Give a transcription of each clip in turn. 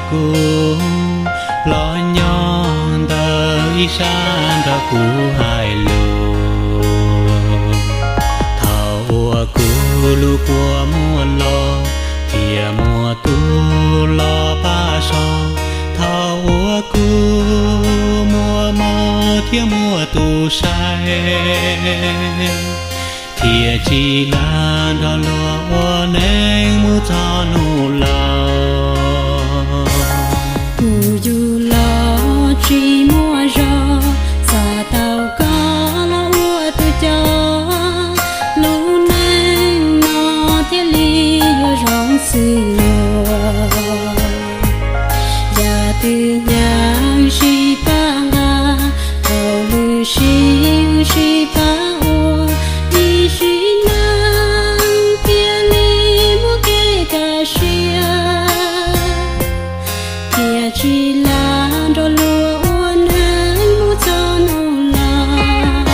Kuv los nyob ntawm ib sab nrog kuv hais lus. Thaum uas kuv lub kua muag los thiab muaj tus los pab so, thaum uas kuv muaj mob thiab muaj tus saib, thiaj tsis lam nrog luag ua neej mus txog hnub laus. Kuv yug los tsis muaj zog, xav tau koj los ua tus coj, lub neej no thiaj li yuav zoo xws luag. Yam twg nyaj sib pab nqa, hauj lwm sib sib pab ua, ib sim neej thiaj li muaj kev kaj siab, thiaj tsis lam nrog luag ua neej mus txog hnub laus.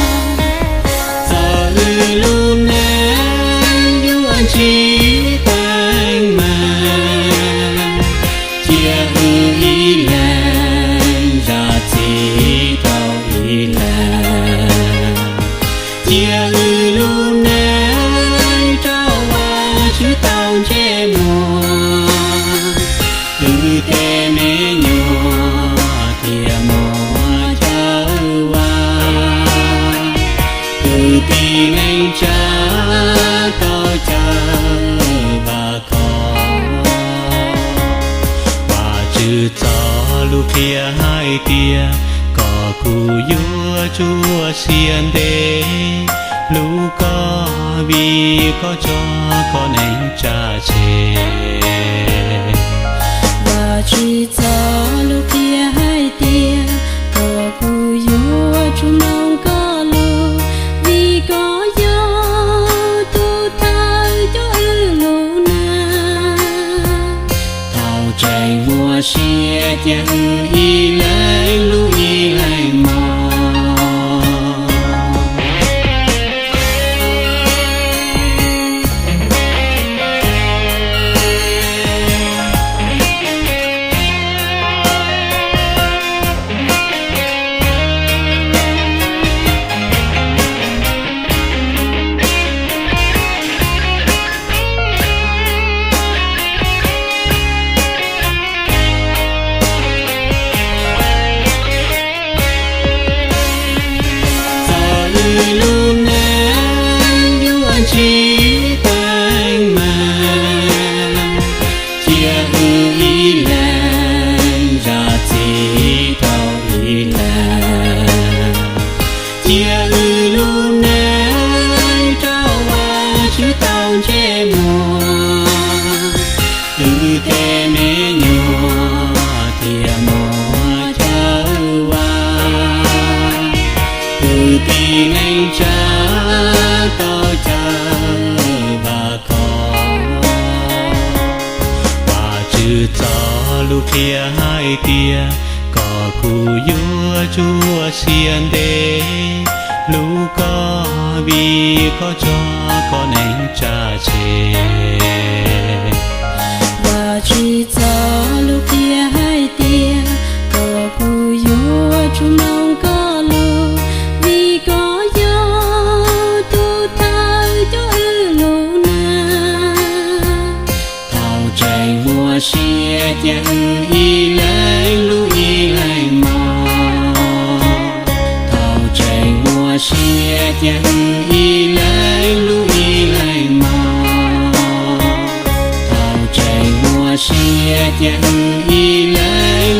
Txawm wb lub neej yuav ntsib teeb meem, cia wb ib leeg zam txim rau ib leeg. Cia wb lub neej rau Vajtswv tau ntsej muag, wb tej me nyuam thiaj muaj chaw ua, wb tib neeg tsa tau chaw vam khom. Vajtswv txoj lus qhia hais tias kom kuv yuav tsum ua siab ntev hlub koj, vim koj tso koj neeg tsa tseg. Vajtswv txoj lus qhia hais tias kom kuv yuav tsum mloog koj lus, vim koj yog tus thawj coj wb lub neej. Thaum tseem muaj sia ces wb ib leeg hlub ib leeg mos. Txawm wb lub neej yuav ntsib teeb meem, cia wb ib leeg zam txim rau ib leeg. Cia wb lub neej rau Vajtswv tau ntsej muag, wb tej me nyuam thiaj muaj chaw ua, wb tib neeg tsa tau chaw vam khom. Vajtswv txoj lus qhia hais tias kom kuv yuav tsum ua siab ntev hlub koj, vim koj tso koj neeg tsa tseg. Vajtswv txoj lus qhia hais tias kom kuv yuav tsum mloog koj lus, vim koj yog tus thawj coj wb lub neej. Thaum tseem muaj sia ces wb ib leeg hlub ib leeg mos. Thaum tseem muaj sia ces wb ib leeg hlub ib leeg mos. Thaum tseem muaj sia ces wb ib leeg